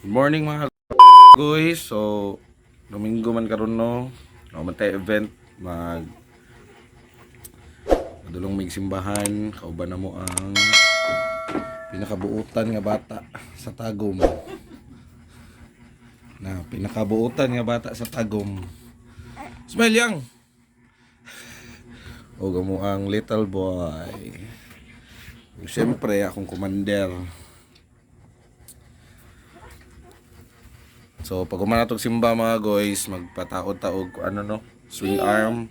Good morning, mga guys. So, Domingo man karon, no. O man tayo event, mag padulong mig simbahan, kauban na mo ang pinakabuutan nga bata sa Tagum. Na pinakabuutan nga bata sa Tagum. Smile yang. O gamo ang little boy. Ug siyempre akong commander. So pag human natog simba, mga guys, magpataod-taog ko ano, no, swing arm.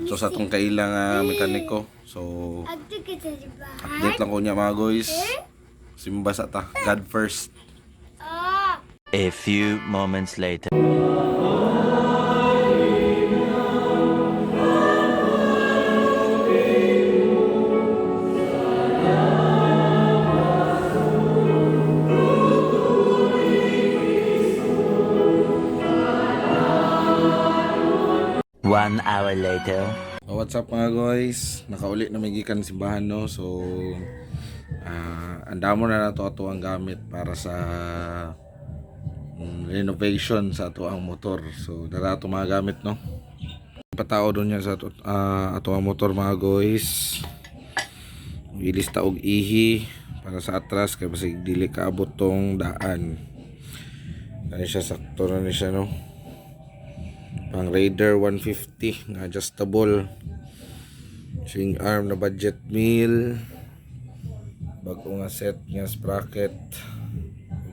So sa atong kaila nga mekaniko. So update lang ko niya, mga guys. Simba sa ta. God first. A few moments later. One hour later. Oh, what's up, mga guys? Nakauli na may gikan simbahan, no. So andamo na nato ato ang gamit para sa renovation sa ato ang motor. So dara ato mga gamit, no. Patao doon niya sa ato ang motor, mga guys. Ilis ta og ihi para sa atras kay basig dili kaabot tong daan. Kani siya, sakto na ni siya, no, pang Raider 150 nga adjustable swing arm na budget meal, bago nga set nga sprocket,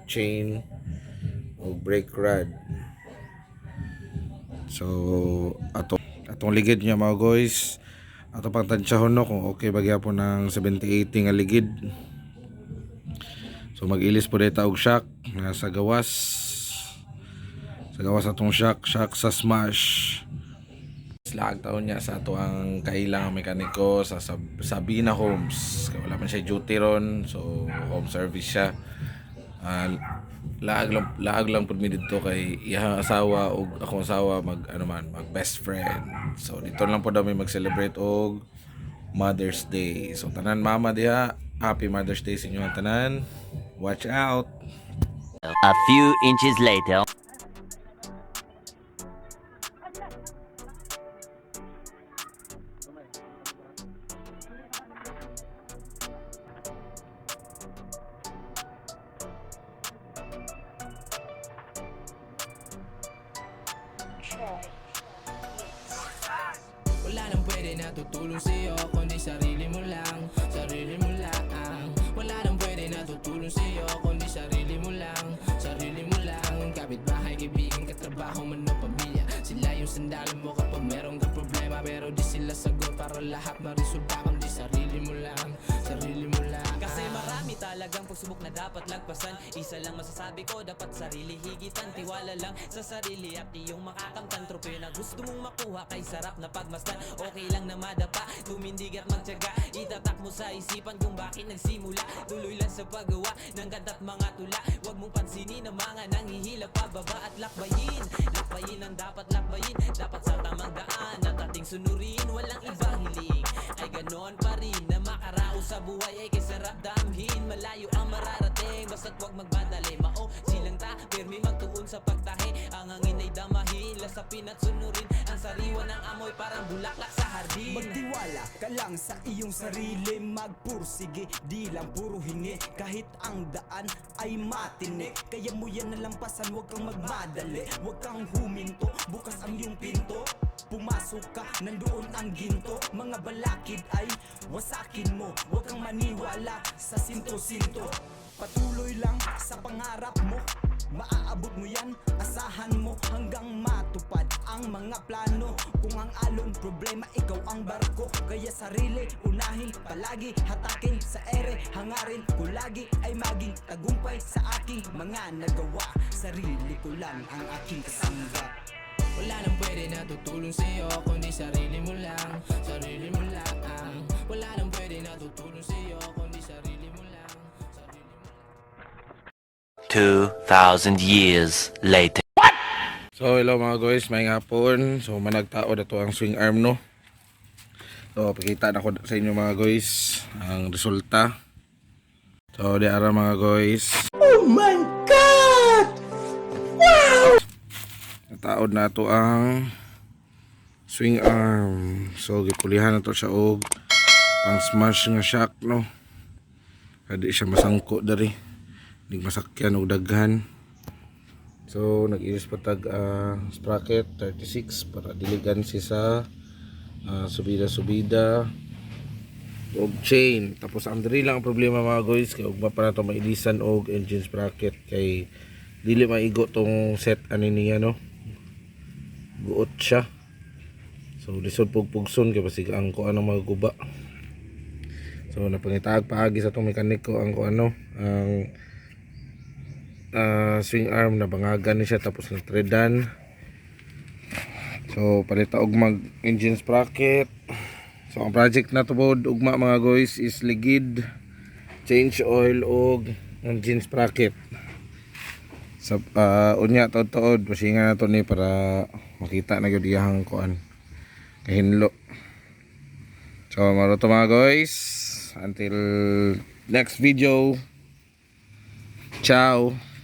chain o brake rod. So ato atong ligid niya, mga guys, ato pang tansyahon, no, kung okay ba gyapon ng 7080 nga ligid. So mag-ilis po dito og shock nga sa gawas atong shock, shock sa Smash. Laag taon niya sa ato ang kailang mekaniko sa Sabina Homes. Kaya wala man siya duty ron, so home service siya. Laag lang pud mi didto kay iyang asawa ug akong asawa mag ano man, mag best friend. So dito lang po daw mi mag-celebrate og Mother's Day. So tanan mama diha, happy Mother's Day sa inyo ang tanan. Watch out. A few inches later. Wala nang pwede na tutulong sa'yo kundi sarili mo lang, sarili mo lang. Wala nang pwede na tutulong sa'yo kundi sarili mo lang, sarili mo lang. Kapitbahay, kaibigan, katrabaho man o pamilya, sila yung sandalan mo kapag meron kang problema. Pero di sila sagot para lahat maresolba kundi sarili mo lang, sarili mo lang. Kasi marami talagang pagsubok na dapat lagpasan. Isa lang masasabi ko, dapat sarili higitan. Tiwala lang sa sarili at iyong makakamtan. Tropeo na gusto mong makuha kay sarap na pagmasdan. Okay lang na madapa, tumindig at magtiyaga. Itatak mo sa isipan kung bakit nagsimula. Tuloy lang sa paggawa ng ganta't mga tula. Huwag mong pansinin ang mga nanghihila pababa. At lakbayin, lakbayin ang dapat lakbayin. Dapat sa tamang daan at ating sunurin. Walang ibang hiling ay ganon pa rin, na makaraos sa buhay ay kay sarap damhin. Malayo ang mararating basta't wag magmadali. Mao silang ta, pirmi magtuon sa pagtahe. Ang hangin ay damahin, lasapin at sunurin. Ang sariwa ng amoy parang bulaklak sa hardin. Magtiwala ka lang sa iyong sarili. Magpursige, di lang puro hingi. Kahit ang daan ay matinik, kaya mo yan nalampasan, huwag kang magmadali. Huwag kang huminto, bukas ang iyong pinto. Pumasok ka, nandoon ang ginto. Mga balakid ay wasakin mo. Huwag kang maniwala sa sinto-sinto. Patuloy lang sa pangarap mo. Maaabot mo yan, asahan mo. Hanggang matupad ang mga plano. Kung ang alon problema, ikaw ang barko. Kaya sarili, unahin palagi. Hatakin sa ere, hangarin ko lagi ay maging tagumpay sa aking mga nagawa. Sarili ko lang ang aking kasangga. Wala nang pwede na tutulong sa'yo kundi sarili mo lang, sarili mo lang. Wala nang pwede na tutulong sa'yo kundi sarili mo lang, sarili mo lang. 2,000 years later. So hello, mga guys, may hapon. So managtao na to ang swing arm, no. So pakita na ko sa inyo, mga guys, ang resulta. So di ara, mga guys. Oh my god! Pataod na to ang swing arm. So gipulihan na to siya og pang smash nga shock, no. Kadi siya masangko dari. Nig masakyan og daghan. So nag-ilis pa tag sprocket 36 para diligan si sa subida-subida og chain. Tapos ang diri lang ang problema, mga guys, kay ugma pa nato mailisan og engine sprocket kay dili maigo tong set ani niya, no. Guot siya. So lisod pugpugson kay basig ang kuan ang mga guba. So napangitaag paagi sa tong mekaniko ang kuano ang swing arm na bangagan ni siya tapos na threadan. So palita og mag engine sprocket. So ang project na to pod ugma, mga guys, is ligid, change oil og engine sprocket. Sa unya tuod-tuod pasingan na to ni para makita na gyud iyahang kuan kahinlo. So mao to, mga guys. Until next video. Ciao.